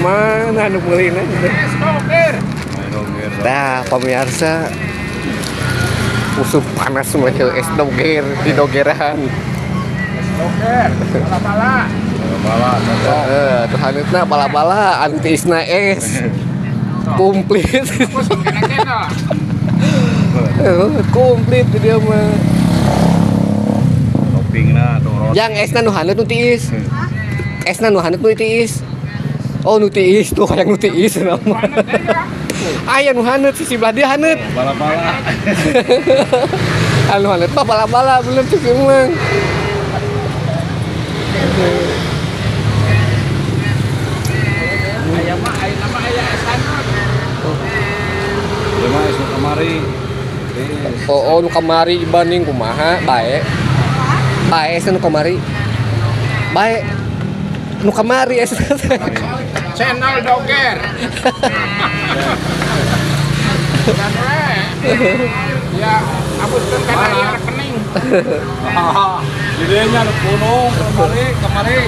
Mana anu meulina? Es doger. Nah, pemirsa, musuh panas mah es doger di dogeran. Es doger. Bala-bala. Bala cocok. Terus haneutna bala-bala anu tiisna es. Komplit. Komplit dia mah. Toppingna tuh roti. Yang esna nu haneut nu tiis. Esna nu haneut nu tiis. Oh nu tiis tuh kayak nu tiis nama. Aya nu haneut sisi belah dia haneut. Bala-bala. Anu haneut mah bala-bala bener cuk emang. Aya mah aya nama aya es haneut. Ieu mah es nu kamari. Oh, nu kamari dibanding kumaha bae. Bae es nu kamari. Bae. Nu kamari es. Channel doger. Dan we. Ya, abuskeun kana ieu rekening. Jadinya nu gunung kamari kamari.